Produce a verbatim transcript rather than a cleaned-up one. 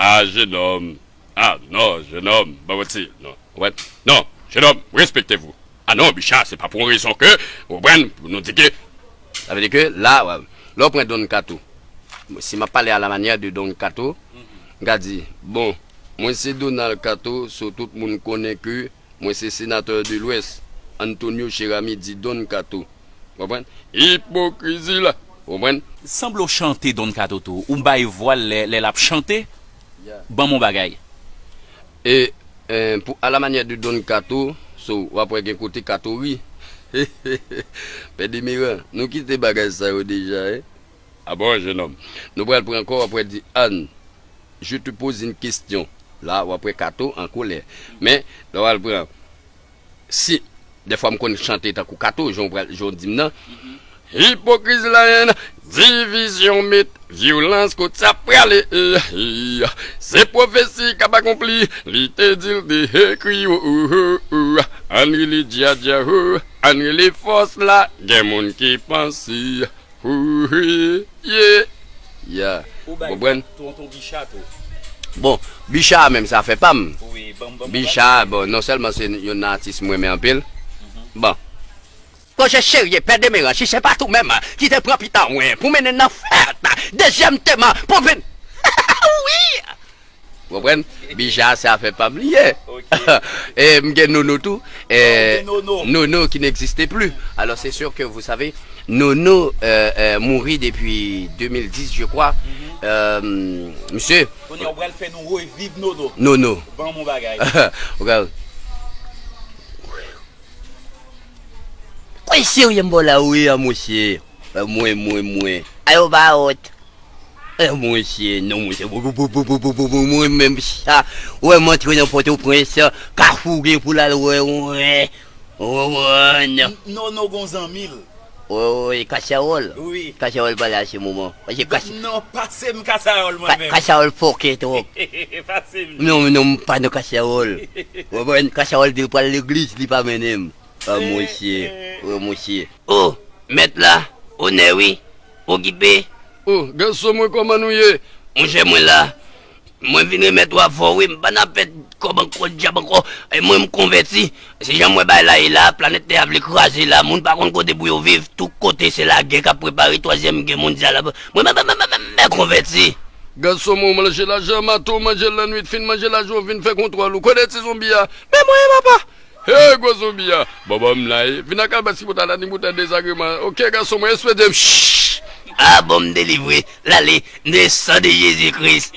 Ah, jenòm. Ah, non, jenòm. Ban mwen ti, non. Ou konprann? Non, jenòm, respekte vou. Ah non, Bicha, se pa pou yon rezon ke, ou konprann, pou nou di ke, sa vle di ke, la, lè w pran Don Kato, si m ap pale à la manière de Don Kato, m ka di, bon, mwen se Donald Kato, so tout moun konnen ke mwen se senatè de Lwès, Antonio Cheramy di Don Kato. Ou konprann? Ipokrizi la. Ou konprann? Sanble w chante Don Kato tou. Ou bay vwa l lè, lè l ap chante. Ban m yon bagay. E, e, pou à la manière de Don Kato, so, w ap wè gen kote Kato ri. Pè Demeran, nou kite bagay sa yo deja, en. Ah bon, jenòm? Nou pral pran ankò, w ap wè di, Ann, je te pose une question. La, w ap wè Kato an kolè. Men, lè w al pran, si, dèfwa m konn chante tankou Kato, jan w pral, jan w di m nan. Ipokriz la, divizyon met vyolans kot sa prale. Se pwofesi k ap akonpli, li te di l te ekri yo. Ann rele djadja, ann rele fòs la, gen moun ki panse. Wi, ye. Ya. Ou bay konprann? Tonton Bicha tou. Bon, Bicha menm se afè pa m. Wi, ban m, ban m, Bicha, bon, non sèlman se youn nan atis mwen renmen anpil. Bon. Pwojè serye, Pè Demeran, si se pa t ou menm ki te pran pita mwen pou mennen nan fèt dezyèm tema, pou vin. Wi! Ou konprann? Bicha, se afè pa m li ye. Ok. E m gen Nono tou. E, oh, gen Nono. Nono qui n'existe plus. Alors, c'est sûr que vous savez, Nono euh, euh, mouri depuis deux mille dix, je crois. Euh, misye. Kounye a, ou pral fè nou reviv Nono. Nono. Ban m yon bagay. Ou ka Kwen serye m ba w la wi, a, monchè. Mwen, mwen, mwen. Ayo ba wòt. E, monchè, non, monchè. Mwen menm sa. Wè, m antre nan Pòtoprens, Kafou gen pou l al wè, wè. Wè, wè, non. Nono gon zanmi l. Wi, wi, Kachawòl. Wi. Kachawòl pa la se moman. Paske Kacha- Non, pase m Kachawòl mwen menm. Kachawòl fòkè twòp. Pase m. Non, non, m pa nan Kachawòl. Ou konprann? Kachawòl di l pral legliz, li pa mennen m. Ah, monchè. Wi, monchè. O, mèt la, onè wi, okipe. O, gason mwen, kòman nou ye? Monchè, mwen la. Mwen vin remèt ou avè w wi, m pa nan pèt kòb ankò, dyab ankò. E mwen, m konvèti. Se jan m wè bagay la ye la, planèt tè a vle kraze la, moun pa konn kote pou yo viv, tout kote se lagè k ap prepare, twazyèm gè mondyal ap. Mwen, mwen, mwen, mwen, mwen, mwen konvèti. Gason mwen, w manje lajan maten, w manje l lannwit, fin manje lajan, w vin fè kontwòl ou. Kote ti zonbi a? Men mwen, papa! Hey, gwo zonbi a! Bon, bon, m la, e. Vin ak kalbas ki pou ta la, ni boutèy dezagreman. Oke, gason mwen, espere m. Shh! Ah, bon, m delivre. L ale, nan san de Jezi Kris.